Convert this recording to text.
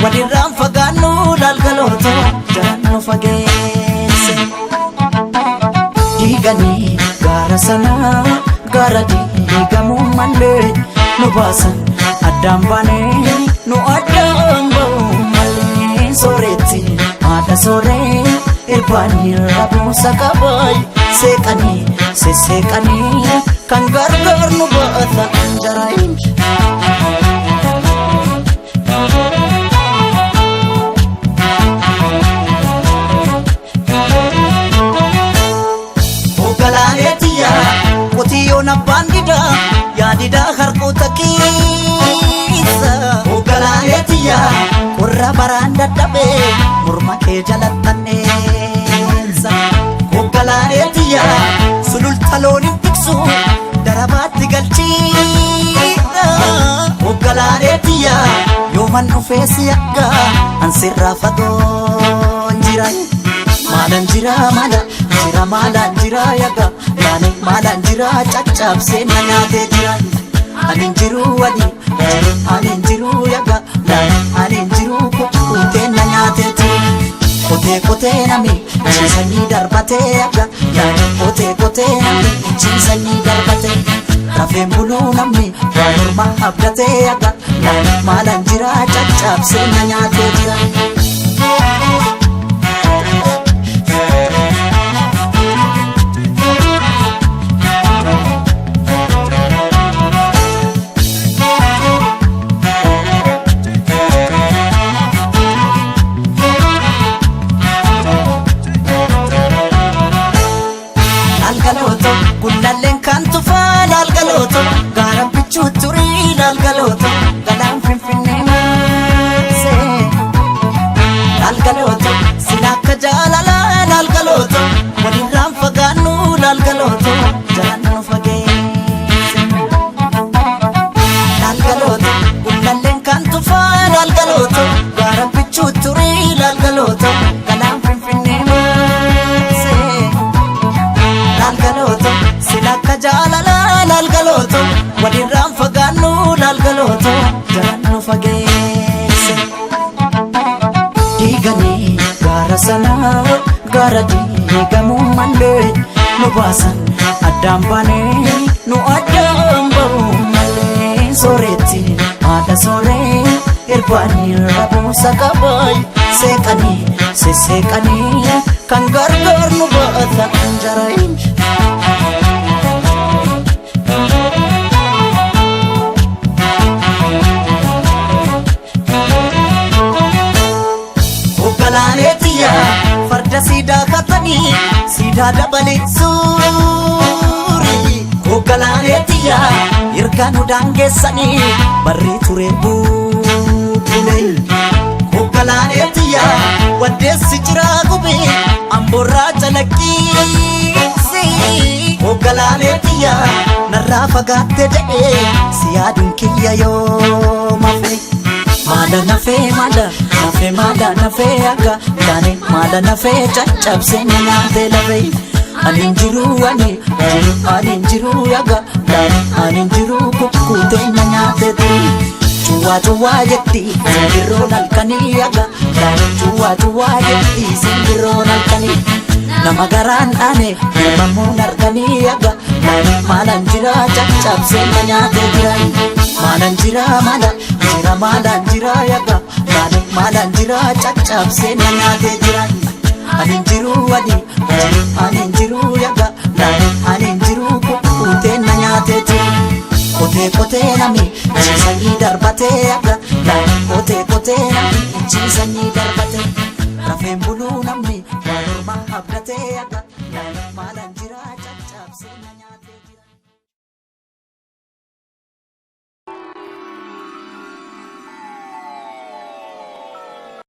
Walirraan fagaannu laalgalooto jalaan nu fageesse. Diiganii gaara sanaa gaara diigamuu malee nu baasan addaan baanee nu addaan ba'uu malee sooretti haadha sooree irbaanii rabuusa qabaay seeqanii sesseeqanii kan gargaar nu baata jaraayin. Hoogganaalee qotiyyoon abbaan didaa yaadidaa harkoota keessa. Hoogganaalee qorra baraan dadhabee morma kee jalattanneessa. Hoogganaalee sululta looniin tiksu darabaatti galchiidha. Hoogganaalee yooman dhufee si akka ansirraa fagoon jira. Maalaan jira maala jira maalaan jira yaga laane maalaan jira caccabsee na nyaatee jira. Ani jiru wali jiru ani jiru yaga laane ani jiru kukkutee na nyaatee jira. Kotee kotee nami ciisanii darbatee yaga laane kotee kotee nami ciisanii darbatee. Rafeen buluu namni waan morma abdatee yaga laane maalaan jira caccabsee na nyaatee jira. Laalgalooto gullalleen kan tufaa laalgalooto gaara bichuu turii laalgalooto galaan finfinnee maasee. Laalgalooto sila akka jaalalaa laalgalooto walirraan fagaannu laalgalooto jalaan nu fageesse. Laalgalooto gullalleen kan tufaa laalgalooto gaara bichuu turii laalgalooto galaan finfinnee maasee. Laalgalooto sila akka jaalalaa laalgalooto walirraan fagaannu laalgalooto jalaan nu fageesse. Diiganii gaara sanaa gaara diigamuu malee nu baasan addaan baanee nu addaan ba'uu malee sooretti haadha sooree irbaanii rabuusa qabaay seeqanii sesseeqanii kan gargaar nu baata jaraayin. Hoogganaalee farda siidaa katanii siidaa dabalee suurii. Hoogganaalee ergaa nu daangeessanii barree ture bubbule. Hoogganaalee waddeessi jiraa gubee amboorraa calaqqiisi. Hoogganaalee narraa fagaatte jedhee si yaaduun kiyya yoo mafe. Maala nafee maala nafee maala nafee akka taane maala nafee caccabsee na nyaatee lafee. Ani hin jiru ani jiru ani hin jiru yaga taane ani hin jiru kukkutee na nyaatee turi. Cuwaa cuwaa jetti simbirroon halkanii yaga taane cuwaa cuwaa jetti simbirroon halkanii. Nama garaan dhaane uumamuun arganii yaga taane maalaan jira caccabsee na nyaatee jira. Maalaan jira maala jira maalaan jira yaga taane maalaan jira caccabsee na nyaatee jira. Ani hin jiru ani jiru ani hin jiru yaga taane ani hin jiru kukkutee na nyaatee jira. Kotee kotee nami ciisanii darbatee yaga taane kotee kotee nami ciisanii darbatee. Rafeen buluu namni waan morma abdatee yaga taane maalaan jira caccabsee na nyaatee.